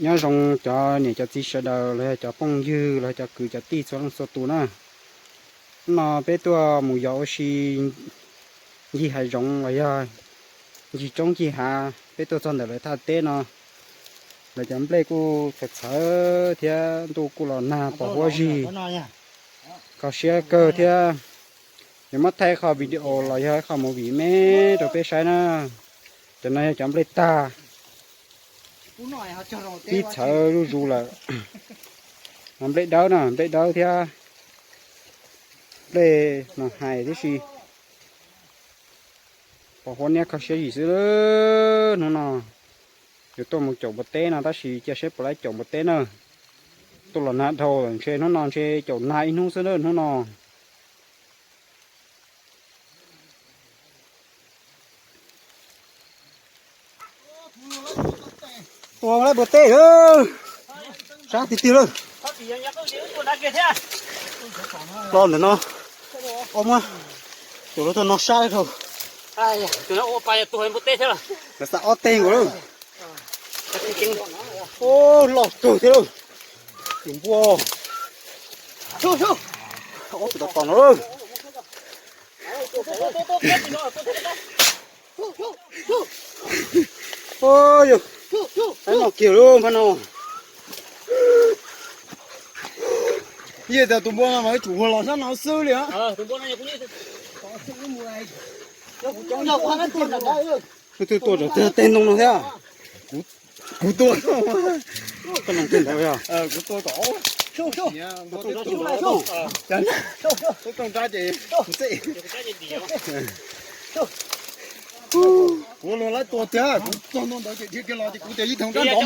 Nyob zoo cov niam cov txiv sawv daws los yog cov phooj ywg los yog cov kwv cov tij txhua leej txhua tus na. Hnub no peb tuaj mus yos ua si ncig hav zoov los yog ncig roob ncig hav, peb tuaj txog ntawm lawv thaj teb no, lawv cov nplej kuj txhawv txhawv thiab ntuj kuj los nag pos huab zig, kho siab kawg thiab. Yuav muab thaij qho video los yog qho movie me rau peb saib na. Cov no yog cov nplej tag, pib txhawv zuj zus lawm. Nplej dawb na, nplej dawb thiab nplej no hais tib si. Pos huab niab kho siab zim xwb. Hnub no yuav tuaj mus caum npua teb no tab sis cia seb puas laib caum npua teb na. Tuaj los nag dhau, ntshe hnub no ntshe caum nag ib hnub xwb na hnub no. Tua laib npua teb lawm, sab tiag tiag lawm. Los ntawm no, ob muab, caum lawv tuaj no sab dhau. Lawv xa ob teg nkaus lawm. Loj kawg thiab lawm. Tus npua, ob tug tom tom no lawm. Yog, no kiag lawm npab no. Yog tias tus npua no mas tsum ua los sab no xwb li. Leej twg tua rau tej ntoo no thiab? Kuv tua. Koj noo tej ntawd yog? Kuv los laib tua tiag, kuv txog ntawd ces dhia kiag los ces kuv tias ib thooj rab nrov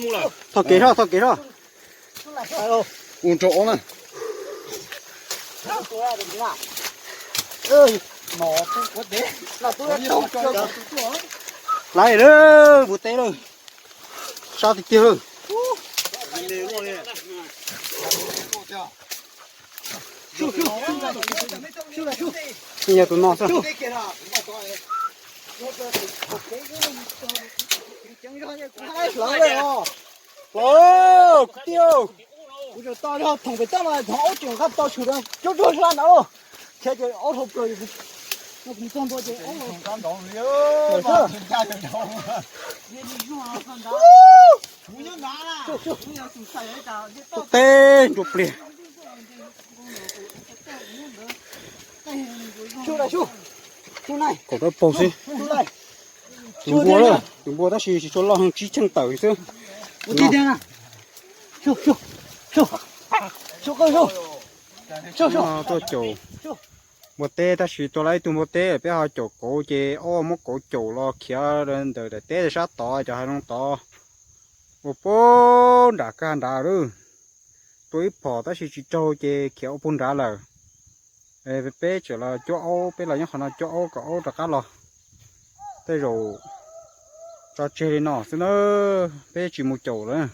mus li. Thoj kev hlo, thoj kev hlo. Ua rau ob na. Laib lawm, npua teb lawm. Sab tiag tiag lawm. Yog tus no xwb. Los, kwv tij, kuv tau thoom pem toj no, thoom ob cum qab tau tshwm cub ruag sab ntawd, khiav ces ob hlau plaws. Teb nruab pliag. Kaum rau paug xwb. Tus npua, tus npua tab sis tsis tshua loj, tsib cheej tawm xwb. Tuaj caum npua teb tab sis tua laib ib tug npua teb, peb ho caum kauv ces ob muab kauv caum los khiav ntawm daim teb sab tod cov hav zoov tod. Ua puag nram kag nrad lawm. Tua ib phom tab sis tsis raug ces khiav ua puag nrad lawm. Peb tseem los cuab aub, peb los nyob qhov no cuab aub kom aub rov qab los. Tej zaum tso tseg li no xwb na, peb tsis mus caum lawm.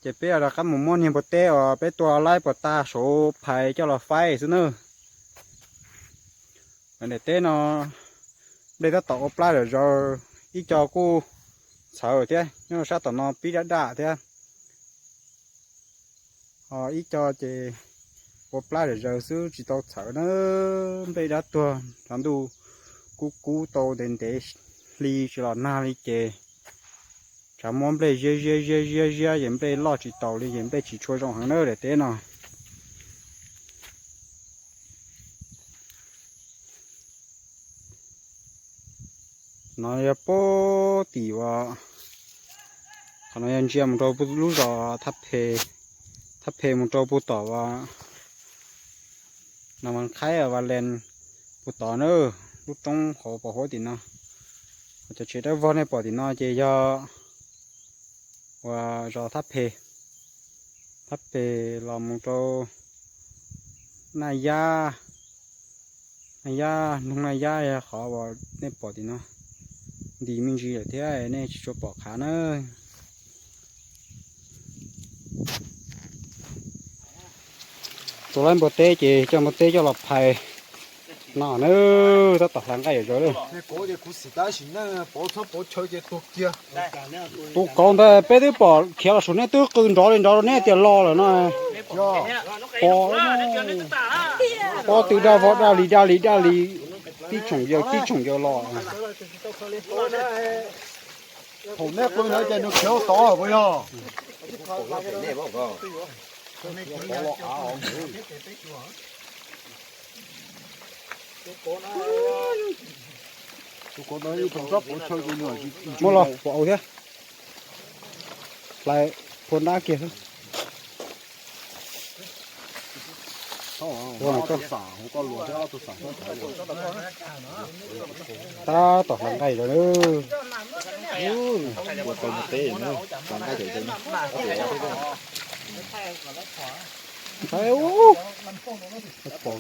Ces peb rov qab mus muab niag npua teb uas peb tua laib puas tag saum phais coj los faib xwb na. Daim teb no nplej tab tom ua plab zom zaws, ib co kuj txhawv thiab, nyob sab tom no pib dab daj thiab. Ho ib co ces ua plab zom zaws xwb tsis tau txhawv na. Nplej dab tuag, cov ntuj kub kub tau ntev ntev hli tsis los nag li ces tshav muab nplej ziab ziab ziab ziab ziab ces nplej loj tsis taus li ces nplej tsis tshua zoo heev na daim teb no. No yog puag tim uas, qhov no yog ntsia mus rau lub zos Thab Phe, Thab Phe mus rau puag tom uas, no Vas Qhaib Vas Lees puag tod na, lub roob hauv pos huab tim no. Cov tsev dawb vog nej pom tim no ces yog uas zos Thab Phe, Thab Phe los mus rau Naj Yab, Naj Yab, Noog Naj Yab yog qhov uas nej pom tim no. Nti me ntsis lawm thiab nej tsis tshua pom qhav na. Tua laib npua teb ces coj npua teb coj los phais, No na, tab tom hlais nqaij yam zaws lawm. Tus kauv ntawd peb twb pom khiav los saum nej twb qw nrov li nrov rau nej tias los lawm no. Pob, pob tw daj vog daj li daj li daj li, tib tshoom yawg tib tshoom yawg los. Thaum nej qw ntawd ces nws khiav tod puas yog? Muab los pov au thiab. Hlais phua ntab kiag xwb. Tab tom hlais nqaij lawm. Ntxhais ub, pom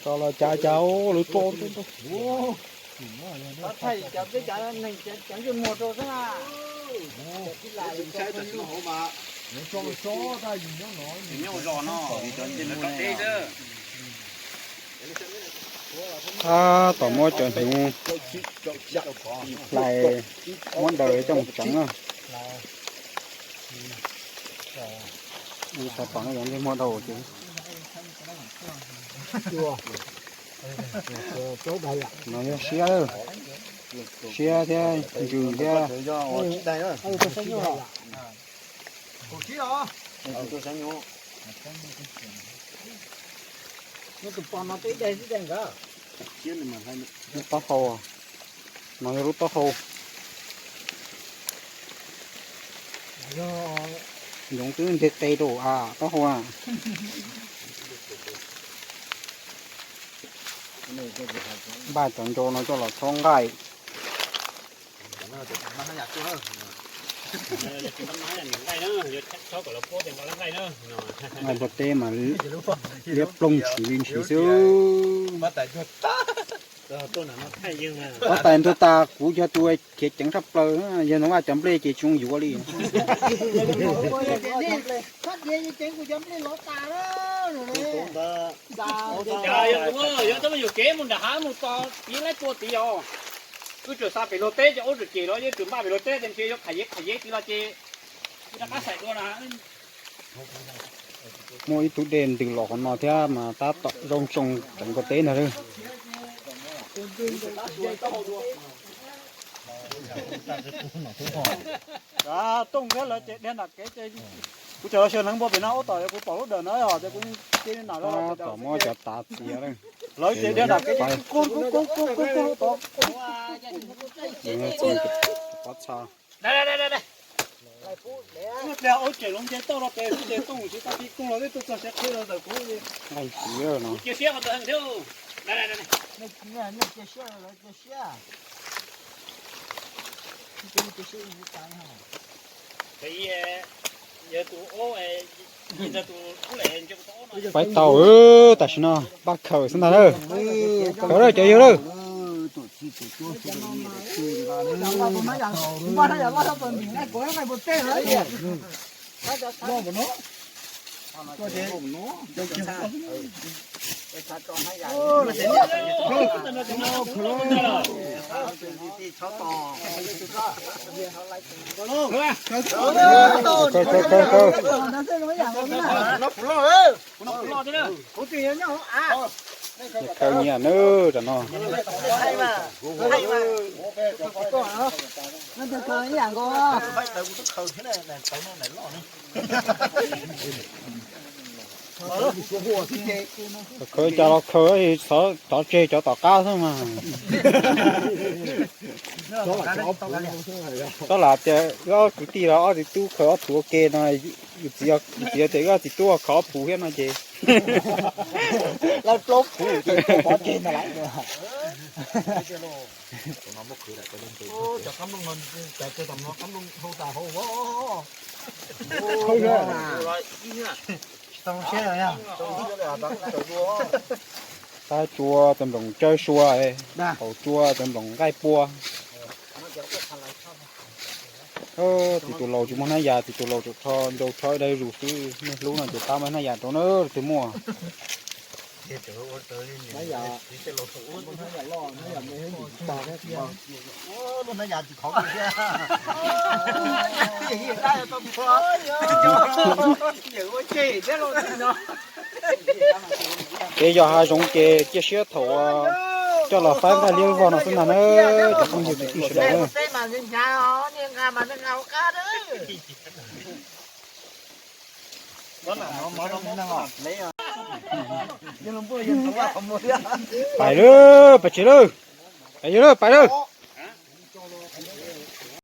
tso los cas cas lawv tso. Tab tom muab cov hnyuv hlais, muab daws coj mus tseev na. Xav tom no yog ntsej muag dau ces. No yog siab, siab thiab ntsws thiab. Lub taub hau, no yog lub taub hau. Yoov twb nteg qe rau a, taub hau a. Npaj cov ntsaum no coj los txhob nqaij. Nqaij npua teb mas liab ploog ntshis li ntshis xwb. Huab tais ntuag tas kuv yog tus khiav ceev tshaj plaws, yog ntoo vaj cov nplej ces tsis zoo yuav li. Yog tau yuam kev mus nram hav mus tos tiv laib tua tiv os. Wb tseem xa pem luag teb ces ub tseem cem los, yog tseem npaj pem luag teb ces ntshe yuav qham yev qham yev tiv los ces wb rov qab xaim dua na. Muaj ib tug dej ntws los qhov no thiab mas tab tom zoo tsoo tseev ko teb ntag. Tooj thiab lawv ces dhia nram kev ces kuv tseem los xyaw hneev npua pem no ub tom kuv pom lub dawm na os ces kuv cia li nam los. Tom muab cov tav txiav lawv ces dhia nram kev ces kub kub kub kub kub tod. Pob txha. Ua tseem los nce toj los pem xwb ces Tooj tsis tau ti koog los twb tuaj txog siav qhia los ntawm kuv. Cia siab qhov ntawd thiab. Faib tau, tam sim no npaj khaws xwb ntag na. Khaws lawm cov yawg lawm. Khaws, khaws, khaws, khaws. Khaws nyiam nawb tam no. Khaws cas los khaws, tov tseg cov tom qab xwb mas. Koj lam tias ob kwv tij los ob txiv tub khaws ob txhuv ua ke no, yus txiv tias wb ob txiv tub khaws ob phuv thiab no ces lawv plaub phuv ces pov tseg ntag lawm. Tag tsua tus nploos tsawb sua, haus tsua tus nploos nqaij pua. Tus tus laus tsis muaj hnab yas, tus tus laus tsuas rho nrau rho dai zus xwb, nej hlub no ces pab muab hnab yas rau na, leej twg muaj. Ces yog hav zoov ces cia siab thaum coj los faib nqaij liab vog no xwb ntag na, cov phooj ywg kwv tij sawv daws na. Pais lawm, pais tsev lawm, pais lawm, pais lawm.